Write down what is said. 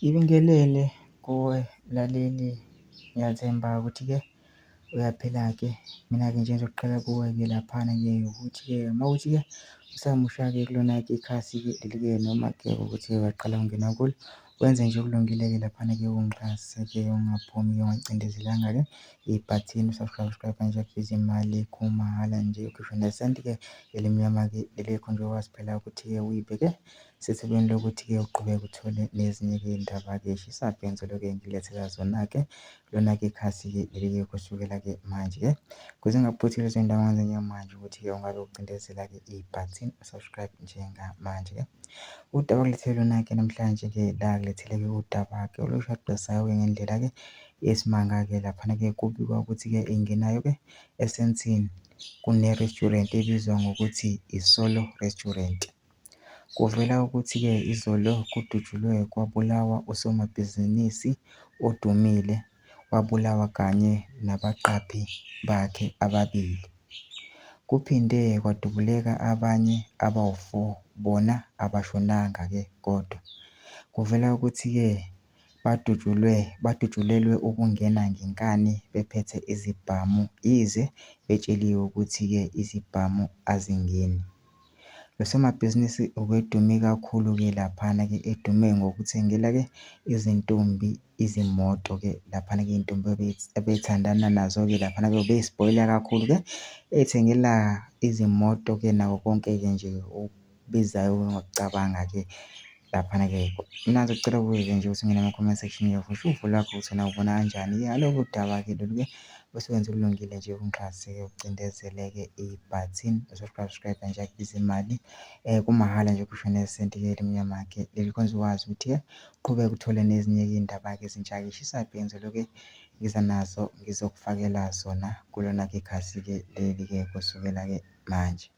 Ibingelele kuwe mlaleli, ngiyathemba ukuthi-ke uyaphila-ke. Mina-ke nje engizokuqala kuwe-ke laphana-ke ukuthi-ke mawukuthi-ke usamusha-ke kulona-ke ikhasi-ke leli-ke noma-ke ukuthi-ke waqala ukungena kulo, wenze nje okulungile-ke laphana-ke ungixhase-ke ungaphumi-ke ungacindezelanga-ke ibhathini u-subscribe nje kubiza imali kumahhala nje ukhishwa nesenti-ke elimnyama-ke leli ekhonjwe ukwazi phela ukuthi-ke uyibheke sethubeni lokuthi-ke uqhubeke uthole nezinye-ke iy'ndaba-ke eshisa bhenselo-ke ngilethela zona-ke lona-ke ikhasi-ke leli-ke kusukela-ke manje-ke kuze ngingakuphuthi lezo y'ndaba ngenze njengamanje ukuthi-ke ungabe ucindezela-ke ibhathini u-subscribe njengamanje-ke. Udaba kulethele lona-ke namhlanje-ke la kulethele-ke udaba-ke olushaqisa-ke ngendlela-ke yesimanga-ke laphana-ke kubikwa ukuthi-ke engenayo-ke eSandton kune-restaurant ebizwa ngokuthi iSolo Restaurant. Kuvela ukuthi-ke izolo kudutshulwe kwabulawa usomabhizinisi odumile, wabulawa kanye nabaqaphi bakhe ababili. Kuphinde kwadubuleka abanye abawu-4 bona abashonanga-ke kodwa. Kuvela ukuthi-ke badutshulelwe ukungena ngenkani bephethe izibhamu yize betsheliwe ukuthi-ke izibhamu azingeni. Lo somabhizinisi ubedume kakhulu-ke laphana-ke edume ngokuthengela-ke izintombi izimoto-ke laphana-ke iy'ntombi ebey'thandana nazo-ke laphana-ke ubey'spoila kakhulu-ke ey'thengela izimoto-ke nako konke-ke nje okubizayo ongakucabanga-ke laphana-ke. Mina ngizocela kuwe-ke nje ukuthi ungene ama-comment section uvushe uvo lwakho ukuthi wena ubona kanjani-ke ngalolu daba-ke lolu-ke osewenze okulungile nje ungixhase-ke ucindezele-ke ibhathini u-subscribe nje akubizi imali kumahhala nje ukhishwa nesenti-ke elimnyama-ke leli kwenza ukwazi ukuthi-ke uqhubeke uthole nezinye-ke iy'ndaba-ke ezintsha-ke eshisa bhenselo-ke ngiza nazo ngizokufakela zona kulona-ke ikhasi-ke leli-ke kusukela-ke manje.